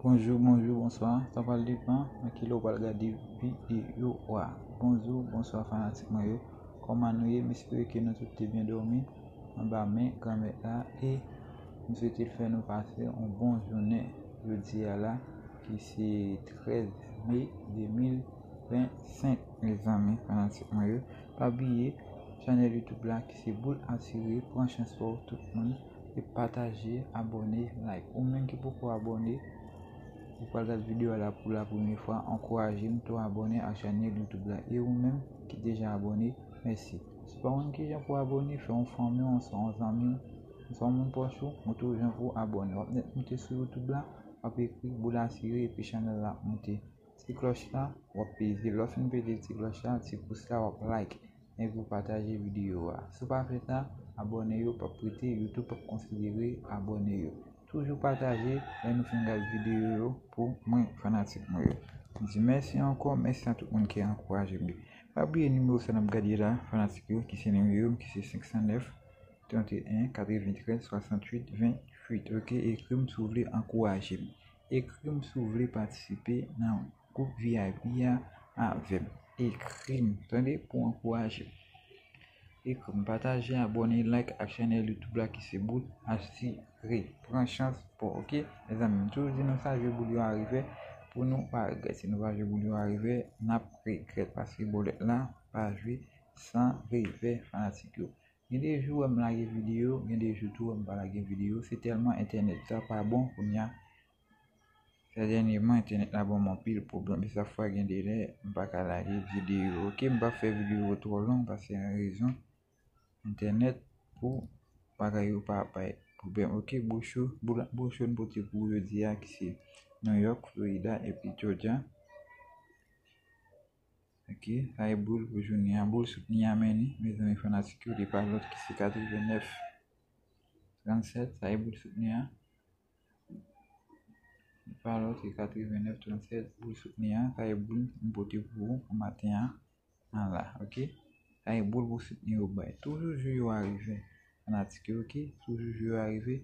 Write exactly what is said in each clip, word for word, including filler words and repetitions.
Bonjou, bonjou, bonswa. Sa pral depann nan ki lè w pral gade videyo a. Bonjou, bonswa fanatik mwen yo. Kòman nou ye? M espere ke nou tout te byen dòmi anba men Granmèt la e m swete l fè nou pase yon bon jounen jodi a la ki se trèz me de mil vennsenk, mezanmi, fanatik mwen yo. Pa bliye chanèl YouTube la ki se Boul Atire, pran chans pa w tout moun e pataje, abòne, like. Ou menm ki poko abòne, ou pral gad videyo a la pou la premye fwa, ankouraje m tou abòne ak chanèl YouTube la. E ou menm ki deja abòne, mèsi. Si w pa konn kijan pou abòne, fè yon fanmi w, yon zanmi w, yon moun pwòch ou, montre w jan pou abòne. W ap nèt moute sou YouTube la, w ap ekri Boul Atire epi chanèl la ap moute. Ti klòch la, w ap peze. Lè w fin peze ti klòch la, ti pous la, w ap like. Epi w pataje videyo a. Si w pa fè sa, abòne yo p ap rete, YouTube p ap konsidere abòne yo. Toujou pataje lè nou fin gad videyo yo pou mwen, fanatik mwen yo. M di mèsi ankò, mèsi a tout moun ki ankouraje m yo. Pa bliye nimewo sa n ap gade la, fanatik yo, ki se nimewo m, ki se senk san nèf, trannteyen, katreventrèz, swasanntuit, venntuit. Oke, ekri m si w vle ankouraje m. Ekri m si w vle patisipe nan gwoup V I P a avè m. Ekri m, tande, pou ankouraje m. Ekri m, pataje, abòne, like ak chanèl YouTube la ki se Boul Atire. Pran chans pa w, oke? Mezanmi, m toujou di nou sa, jwe boul yo a revè pou nou pa regrèt. Si nou pa jwe boul yo a revè, n ap regrèt paske bòlèt la pa jwe san revè, fanatik yo. Gen de jou w wè m lage videyo, gen de jou tou w wè m pa lage videyo. Se tèlman entènèt sa pa bon kounye a. Sa dènyèman, entènèt la ban m anpil pwoblèm. E sa fè gen de lè m pa ka lage videyo. Oke, m p ap fè videyo twò long paske gen rezon. Entènèt pou bagay yo pa bay pwoblèm. Oke, boul cho, boul, boul cho n pote pou ou jodi a ki se New York, Florida epi Georgia. Oke, sa e boul pou jounen an. Boul soutni a men li, mezanmi fanatik yo, li pa lòt ki se katrevennèf trannsèt, sa e boul soutni a. Li pa lòt ki katrevennèf trannsèt, boul soutni a, sa e boul m pote pou ou maten an, an la, oke? Sa e boul pou soutni yo bay. Toujou jou yo a rive, fanatik yo, oke? Toujou jou yo a rive.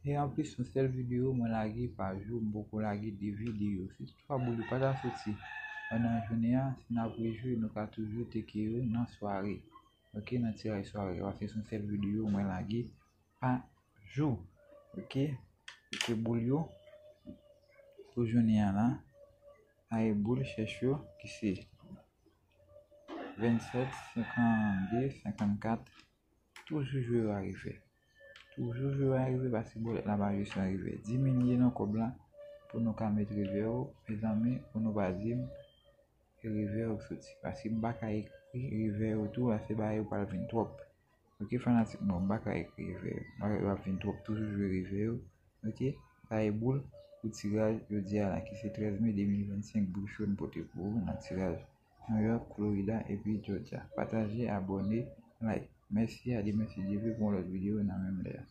E anplis, yon sèl videyo mwen lage pa jou, m poko lage de videyo. Si toutfwa boul yo pa ta soti pandan jounen an, si n ap rejwi, nou ka toujou teke yo nan sware. Oke, nan tiraj sware, paske se yon sèl videyo mwen lage pa jou. Oke, teke boul yo pou jounen an la. Sa e boul chèch yo ki se vennsèt, senkannde, senkannkat. Toujou jou yo a rive. Toujou jou yo a rive paske bòlèt la pa jwe san revè. Diminye nan kòb la pou nou ka met revè yo, mezanmi, pou nou pa di m e revè yo soti. Paske m pa ka ekri revè yo tou, paske bagay yo pral vin twòp. Oke, fanatik mwen, m pa ka ekri revè yo. Bagay yo ap vin twòp, toujou jwe revè yo. Oke, sa e boul pou tiraj jodi a la, ki se trèz me de mil vennsenk, boul cho n pote pou ou nan tiraj New York, Florida epi Georgia. Pataje, abòne, like. Mèsi, a demen si Dye vle pou yon lòt videyo nan menm lè a.